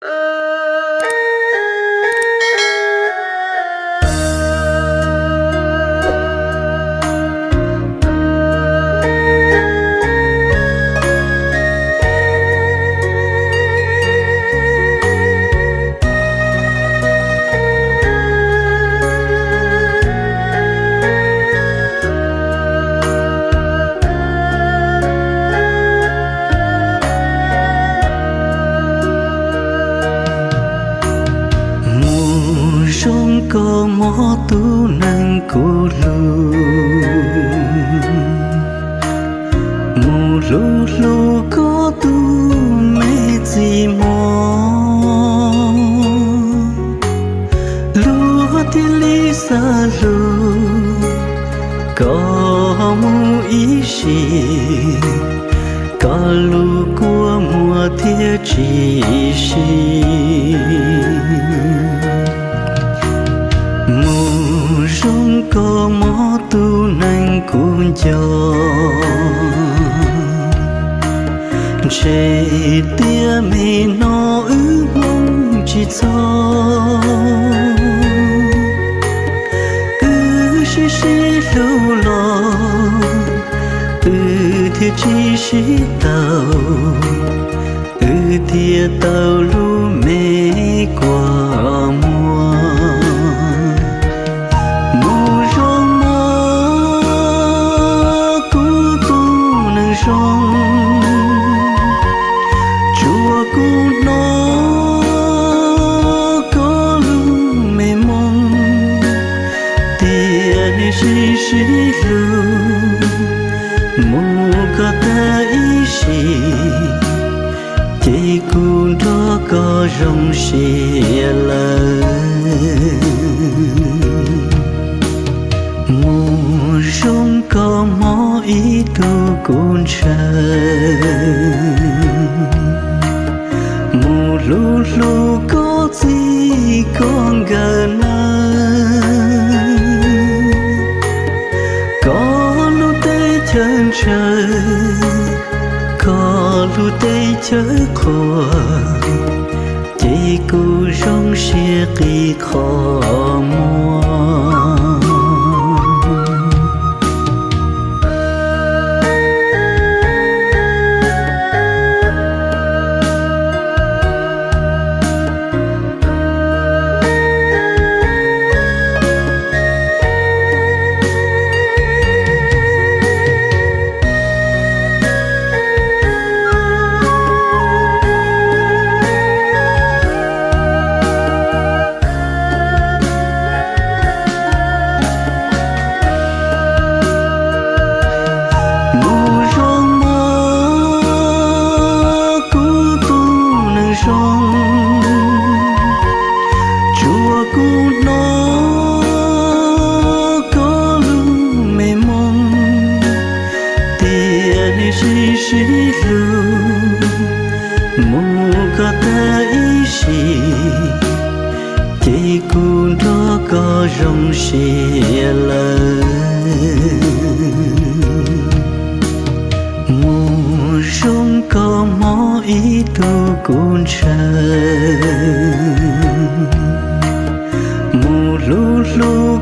Mus zoo koj mob tus neeg kuv hlub, mus hlub hlub koj tus me txiv mos, luag thiaj li xav hlub koj mus ib sim, koj lub kua muag thiaj tsis sib. Mus zoo koj mob tus neeg kuv nco, ntshe tias me no wb hmoob tsis txog, wb sib sib hlub los wb thiaj tsis sib tau, wb thiaj tau lub me kua muag. Mus zoo mob kuv tus neeg zoo, tsuas kuv hnov koj lub me moo, tias nej sib sib hlub, mus koj tag ib sim, ces kuv nrog koj zoo siab lawm. Mus zoo koj mob ib tug kuv ntshaw, mus hlub hlub koj txij koj nkawm nawb, koj lub teb chaws ntshaw, koj lub teb chaws qhuas, ces kuv zoo siab qi qhov muag. Mus zoo mob kuv tus neeg zoo, tsuas kuv hnov koj lub me moo, tias nej sib sib hlub, mus koj tag ib sim, ces kuv nrog koj zoo siab lawm. Mus zoo koj mob ib tug kuv ntshaw, mus hlub hlub